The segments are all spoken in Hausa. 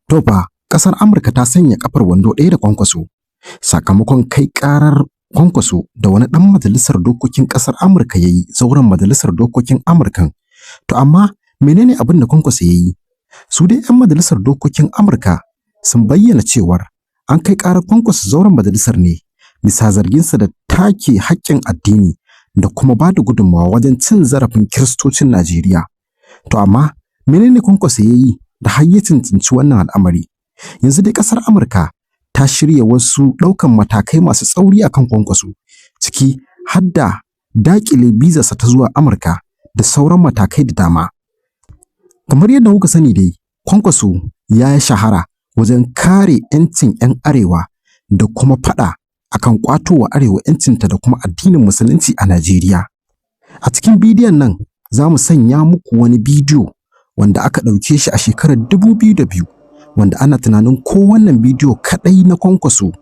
To fa, ƙasar Amurka ta sanya ƙafar wando ɗaya da Kwankwaso sakamakon kai ƙarar Kwankwaso da wani ɗan majalisar dokokin ƙasar Amurka ya yi zauren majalisar dokokin Amurkan. To amma mene ne abin da Kwankwaso ya yi? Su dai 'yan majalisar dokokin Amurka sun bayyana cewar an kai ƙarar Kwankwaso zauren majalisar ne bisa zarginsa da take haƙƙin addini da kuma ba da gudunmawa wajen cin zarafin Kiristocin Najeriya. To amma mene ne Kwankwaso ya yi da har ya cancanci wannan al'amari? Yanzu dai ƙasar Amurka ta shirya wasu ɗaukan matakai masu tsauri akan Kwankwaso, ciki har da daƙile bizarsa ta zuwa Amurka da sauran matakai da dama. Kamar yadda kuka sani dai, Kwankwaso ya shahara wajen kare 'yancin 'yan Arewa da kuma faɗa akan ƙwato wa Arewa 'yancinta da kuma addinin Musulunci a Najeriya. A cikin bidiyon nan za mu sanya muku wani bidiyo wanda aka ɗauke shi a shekarar 2002, wanda ana tunanin ko wannan bidiyo kaɗai na Kwankwaso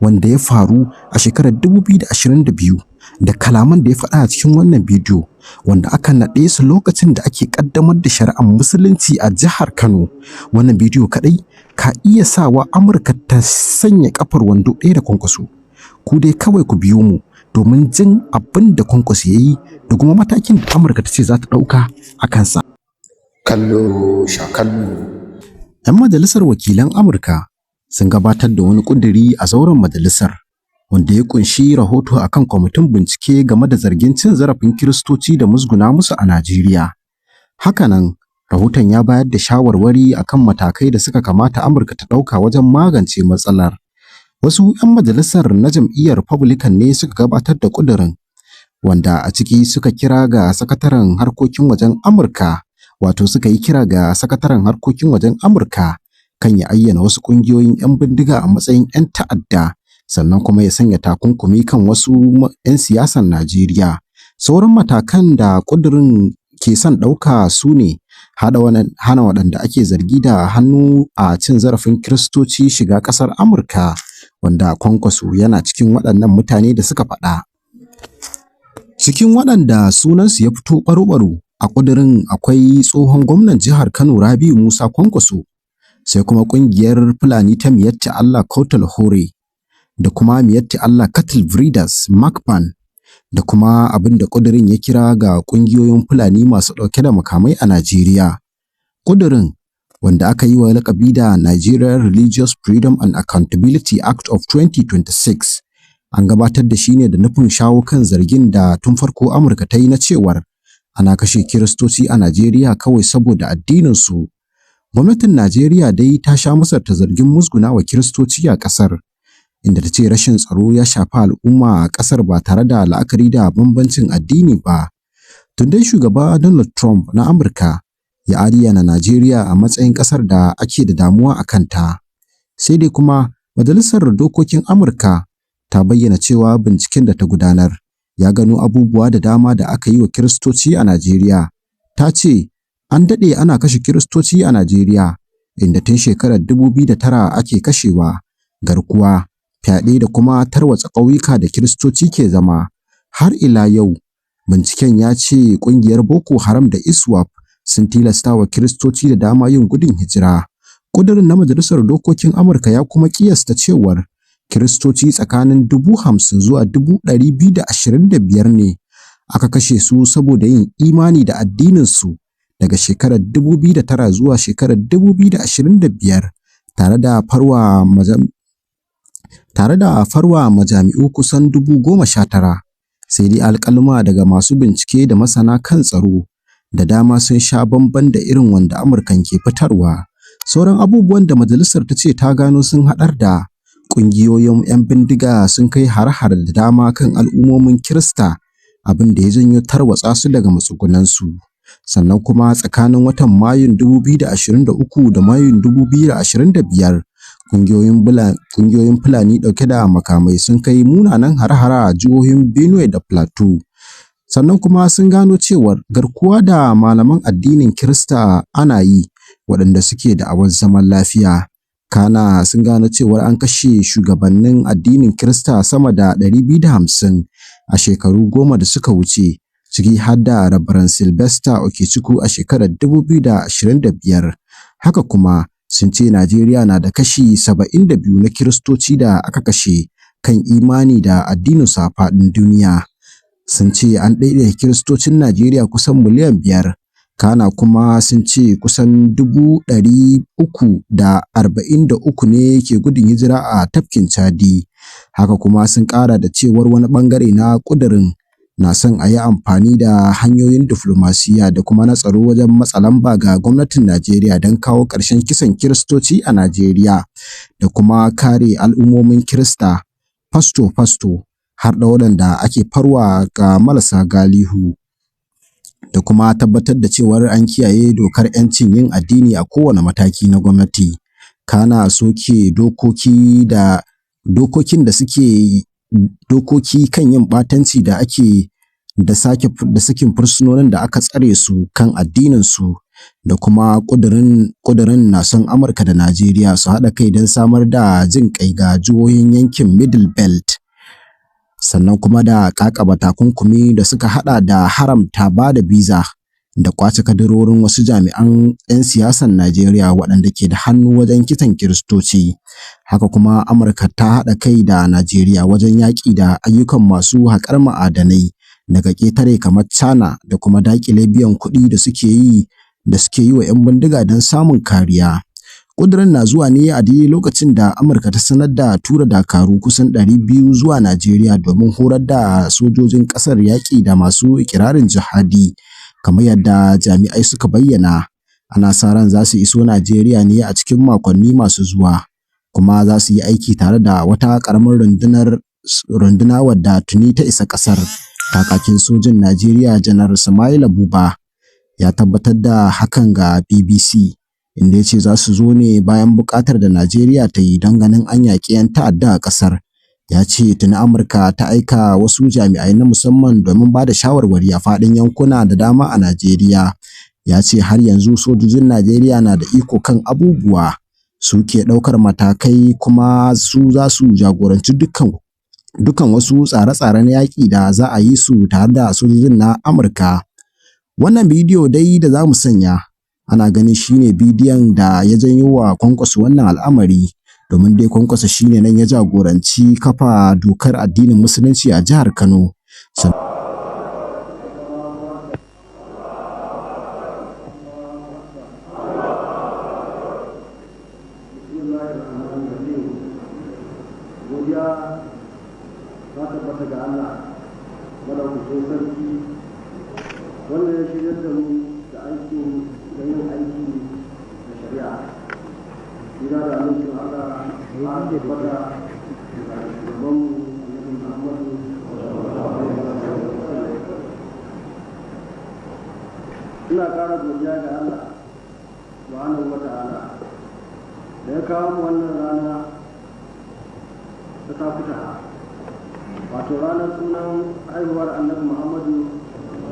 wanda ya faru a shekarar 2022 da kalaman da ya faɗa a cikin wannan bidiyo wanda aka naɗe su lokacin da ake ƙaddamar da shari'ar Musulunci a jihar Kano, wannan bidiyo kaɗai ka iya sawa Amurka ta sanya ƙafar wando ɗaya da Kwankwaso. Ku dai kawai ku biyo mu domin jin abin da Kwankwaso ya yi da kuma matakin da Amurka ta ce za ta ɗauka a kansa. Kallo sha kallo. 'Yan majalisar wakilan Amurka sun gabatar da wani ƙuduri a zauren majalisar wanda ya ƙunshi rahoto akan kwamitin bincike game da zargin cin zarafin Kiristoci da musguna musu a Najeriya. Hakanan, rahoton ya bayar da shawarwari akan matakai da suka kamata Amurka ta ɗauka wajen magance matsalar. Wasu 'yan majalisar na jam'iyyar Republican ne suka gabatar da ƙudurin, wanda a ciki suka kira ga sakataren harkokin wajen Amurka, wato suka yi kira ga sakataren harkokin wajen Amurka kan ya ayyana wasu ƙungiyoyin 'yan bindiga a matsayin 'yan ta'adda, sannan kuma ya sanya takunkumi kan wasu 'yan siyasan Najeriya. Sauran matakan da ƙudurin ke son ɗauka su ne hana waɗanda ake zargi da hannu a cin zarafin Kiristoci shiga ƙasar Amurka, wanda Kwankwaso yana cikin waɗannan mutane da suka faɗa. Cikin waɗanda sunansu ya fito ɓaro-ɓaro a ƙudurin akwai tsohon gwamnan jihar Kano Rabiu Musa Kwankwaso, sai kuma ƙungiyar Fulani ta Miyetti Allah Kautal Hore da kuma Miyetti Allah Cattle Breeders MACBAN, da kuma abin da ƙudurin ya kira ga ƙungiyoyin Fulani masu ɗauke da makamai a Najeriya. Ƙudurin, wanda aka yi wa laƙabi da Nigeria Religious Freedom and Accountability Act of 2026, an gabatar da shi ne da nufin shawo kan zargin da tun farko Amurka ta yi na cewar ana kashe Kiristoci a Najeriya kawai saboda addininsu. Gwamnatin Najeriya dai ta sha musanta zargin musguna wa Kiristoci a ƙasar, inda ta ce rashin tsaro ya shafi al'umma a ƙasar ba tare da la'akari da bambancin addini ba. Tun dai shugaba Donald Trump na Amurka ya ayyana Najeriya a matsayin ƙasar da ake da damuwa a kanta. Sai dai kuma Majalisar Dokokin Amurka ta bayyana cewa binciken da ta gudanar ya gano abubuwa da dama da aka yi wa Kiristoci a Najeriya. Ta ce an daɗe ana kashe Kiristoci a Najeriya, inda tun shekarar 2009 ake kashewa, garkuwa, fyaɗe da kuma tarwatsa ƙauyuka da Kiristoci ke zama. Har ila yau, binciken ya ce ƙungiyar Boko Haram da ISWAP sun tilasta wa Kiristoci da dama yin gudun hijira. Ƙudurin na Majalisar Dokokin Amurka ya kuma ƙiyasta cewar Kiristoci tsakanin 50,000 zuwa 225,000 ne aka kashe su saboda yin imani da addininsu daga shekarar 2009 zuwa shekarar 2025, tare da farwa majami'u kusan 19,000. Sai dai alƙaluma daga masu bincike da masana kan tsaro da dama sun sha bamban da irin wanda Amurkan ke fitarwa. Sauran abubuwan da majalisar ta ce ta gano sun haɗar da ƙungiyoyin 'yan bindiga sun kai hare-hare da dama kan al'ummomin Kirista, abin da ya janyo tarwatsa su daga matsugunansu. Sannan kuma tsakanin watan Mayun 2023 da Mayun 2025, ƙungiyoyin Fulani ɗauke da makamai sun kai munanan hare-hare a jihohin Benue da Plateau. Sannan kuma sun gano cewar garkuwa da malaman addinin Kirista ana yi waɗanda suke da'awar zaman lafiya. Kana sun gano cewar an kashe shugabannin addinin Kirista sama da 250 a shekaru 10 da suka wuce, ciki har da Rabaran Sylvester Okechukwu a shekarar 2025. Haka kuma Sun ce Najeriya na da kashi 72 na Kiristoci da aka kashe kan imani da addininsu a faɗin duniya. Sun ce an ɗaiɗaita Kiristocin Najeriya kusan miliyan 5, kana kuma sun ce kusan 343,000 ne ke gudun hijira a tafkin Chadi. Haka kuma sun ƙara da cewar wani ɓangare na ƙudurin na son a yi amfani da hanyoyin diflomasiyya da kuma na tsaro wajen matsa lamba ga gwamnatin Najeriya don kawo ƙarshen kisan Kiristoci a Najeriya da kuma kare al'ummomin Kirista, fasto-fasto, har da waɗanda ake farwa ga marasa galihu, da kuma tabbatar da cewar an kiyaye dokar 'yancin yin addini a kowane mataki na gwamnati. Kana soke dokoki da dokokin da suke dokoki kan yin ɓatanci da ake da sake da sakin fursunonin da aka tsare su kan addininsu, da kuma ƙudurin na son Amurka da Najeriya su haɗa kai don samar da jin ƙai ga jihohin yankin Middle Belt, sannan kuma da ƙaƙaba takunkumi da suka haɗa da haramta ba da biza da ƙwace kadarorin wasu jami'an 'yan siyasan Najeriya waɗanda ke da hannu wajen kisan Kiristoci. Haka kuma Amurka ta haɗa kai da Najeriya wajen yaƙi da ayyukan masu haƙar ma'adanai daga ƙetare kamar China da kuma daƙile biyan kuɗi da suke yi wa 'yan bindiga don samun kariya. Ƙudurin na zuwa ne a daidai lokacin da Amurka ta sanar da tura dakaru kusan 200 zuwa Najeriya domin horar da sojojin ƙasar yaƙi da masu iƙirarin jihadi, kamar yadda jami'ai suka bayyana. Ana sa ran za su iso Najeriya ne a cikin makonni masu zuwa, kuma za su yi aiki tare da wata ƙaramar runduna wadda tuni ta isa ƙasar. Kakakin sojin Najeriya Janar Samaila Buba ya tabbatar da hakan ga BBC, inda ya ce za su zo ne bayan buƙatar da Najeriya ta yi don ganin an yaƙi 'yan ta'adda a ƙasar. Ya ce tuni Amurka ta aika wasu jami'ai na musamman domin ba da shawarwari a faɗin yankuna da dama a Najeriya. Ya ce har yanzu sojojin Najeriya na da iko kan abubuwa, su ke ɗaukar matakai kuma su za su jagoranci dukkan wasu tsare-tsare na yaƙi da za a yi su tare da sojojin na Amurka. Wannan bidiyo dai da za mu sanya ana ganin shine bidiyon da ya janyo wa Kwankwaso wannan al'amari, domin dai Kwankwaso shine nan ya jagoranci kafa dokar addinin Musulunci a jihar Kano. Godiya ta tabbata ga Allah madaukakin sarki wanda ya shiryar da mu da aikin da yin aiki da shari'a. Tsira da amincin Allah ta tabbata ga shugabanmu Annabi Muhammadu sallallahu alaihi wasallam. Ina ƙara godiya ga Allah subhanahu wa ta'ala da ya kawo mu wannan rana ta takuta, wato ranar sunan haihuwar Annabi Muhammadu,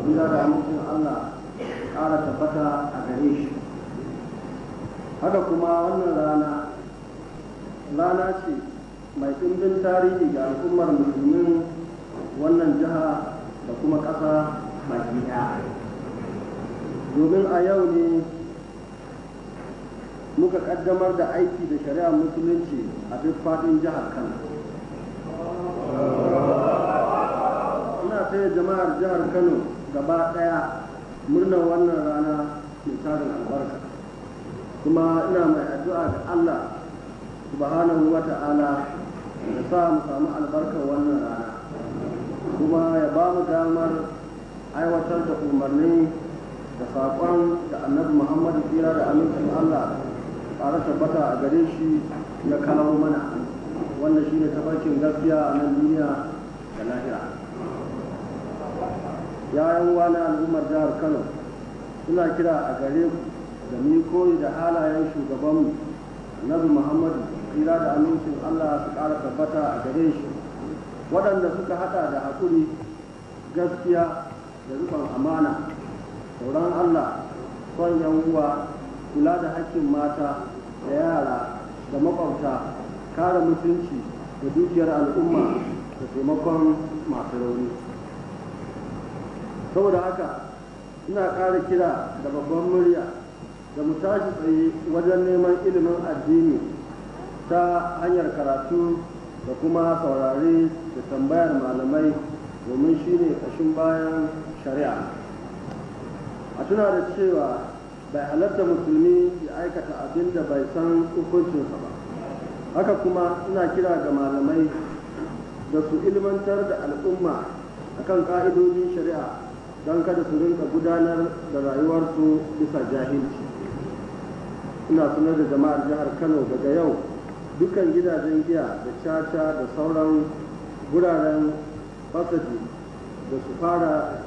tsira da amincin Allah ƙara tabbata a gare shi. Haka kuma wannan rana ce mai ɗimbin tarihi ga al'ummar musulmin wannan jiha da kuma ƙasa baki ɗaya, domin a yau ne muka ƙaddamar da aiki da shari'ar Musulunci a duk faɗin jihar Kano. Ina taya jama'ar jihar Kano gaba ɗaya murnar wannan rana mai tarin albarka, kuma ina mai addu'a ga Allah subhanahu wa ta'ala ya sa mu samu albarkar wannan rana, kuma ya ba mu damar aiwatar da umarni da saƙon da Annabi Muhammadu, tsira da amincin Allah ƙara tabbata a gare shi, ya kawo mana, wanda shine tafarkin gaskiya a nan duniya da lahira. Yayan na al'ummar jihar Kano, suna kira a gare ku da mu koyi da halayen shugabanmu Annabi Muhammadu, tsira da amincin Allah su ƙara tabbata a gare shi, waɗanda suka haɗa da haƙuri, gaskiya da riƙon amana, tsoron Allah, son yan uwa, kula da haƙƙin mata da yara da maƙwabta, kare mutunci da dukiyar al'umma da taimakon masu rauni. Saboda haka ina ƙara kira da babban murya da mu tashi tsaye wajen neman ilimin addini ta hanyar karatu da kuma saurare da tambayar malamai, domin shi ne ƙashin bayan shari'a. A tuna da cewa bai halatta musulmi ya aikata abin da bai san hukuncinsa ba. Haka kuma ina kira ga malamai da su ilmantar da al'umma akan ƙa'idojin shari'a don kada su rinka gudanar da rayuwarsu bisa jahilci. Ina sanar da jama'ar jihar Kano, daga yau dukkan gidajen giya da caca da sauran guraren fasadi da su fara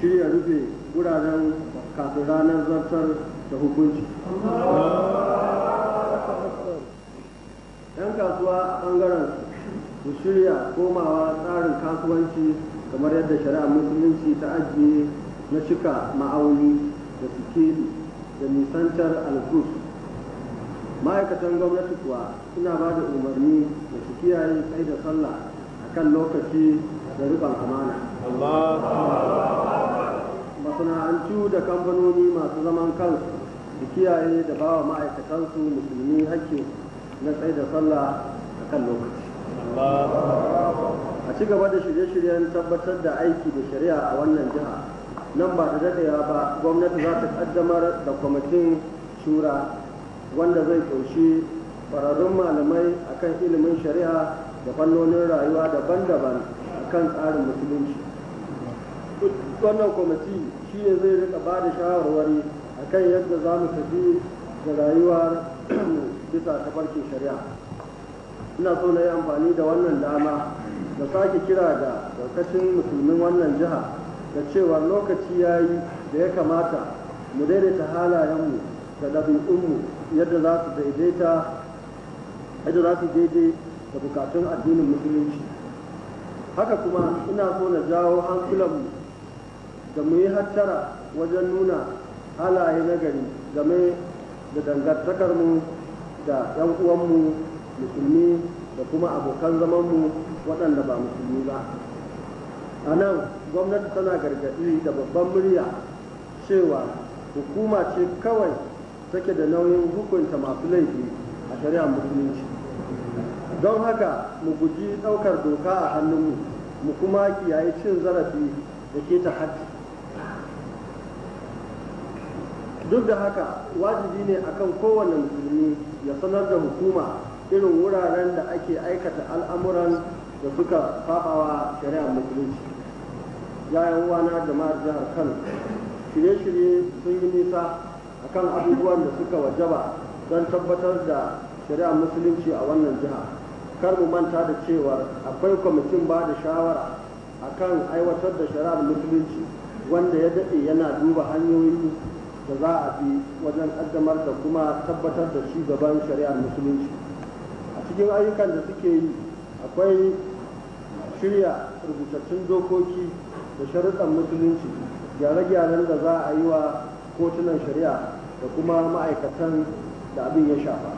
shirya rufe guraren kafin ranar zartar da hukunci. 'Yan kasuwa a ɓangaren su shirya komawa tsarin kasuwanci kamar yadda shari'ar Musulunci ta ajiye na cika ma'auni da sikeli da nisantar algus. Ma'aikatan gwamnati kuwa, ina ba da umarni da su kiyaye tsaye da sallah a kan lokaci da riƙon amana. Masana'antu da kamfanoni masu zaman kansu su kiyaye da bawa ma'aikatansu musulmi hakkin na tsaye da sallah a kan lokaci. A ci gaba da shirye-shiryen tabbatar da aiki da shari'a a wannan jiha. Nan ba da daɗewa ba gwamnati za ta ƙaddamar da kwamitin shura wanda zai ƙunshi ƙwararrun malamai akan ilimin shari'a da fannonin rayuwa daban-daban akan tsarin Musulunci. Wannan kwamiti shi ne zai rika ba da shawarwari akan yadda za mu tafi da rayuwar bisa tafarkin shari'a. Ina so na yi amfani da wannan dama da sake kira ga daukacin musulmin wannan jiha da cewa lokaci ya yi da ya kamata mu daidaita halayenmu da ɗabi'unmu yadda za su daidaita, yadda za su daidai da bukatun addinin Musulunci. Haka kuma ina so na jawo hankulanmu da mu yi hattara wajen nuna halaye nagari game da dangantakarmu da 'yan uwanmu musulmi da kuma abokan zamanmu waɗanda ba musulmi ba. A nan gwamnati tana gargaɗi da babban murya cewa hukuma ce kawai take da nauyin hukunta masu laifi a shari'ar Musulunci. Don haka mu guji ɗaukar doka a hannunmu, mu kuma kiyaye cin zarafi da keta haddi. Duk da haka, wajibi ne akan kowane musulmi ya sanar da hukuma irin wuraren da ake aikata al'amuran da suka sabawa shari'ar Musulunci. 'Yan uwana jama'ar jihar Kano, shirye-shirye sun yi nisa akan abubuwan da suka wajaba don tabbatar da shari'ar Musulunci a wannan jiha. Kar mu manta da cewa akwai kwamitin ba da shawara akan aiwatar da shari'ar Musulunci wanda ya daɗe yana duba hanyoyi da za a bi wajen ƙaddamar da kuma tabbatar da ci gaban shari'ar Musulunci. A cikin ayyukan da suke yi akwai shirya rubutattun dokoki da sharuɗan Musulunci, gyare-gyaren da za a yi wa kotunan shari'a da kuma ma'aikatan da abin ya shafa,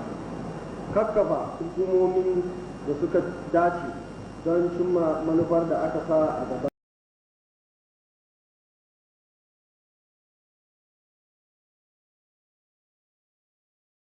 kakkafa hukumomin da suka dace don cimma manufar da aka sa a gaba.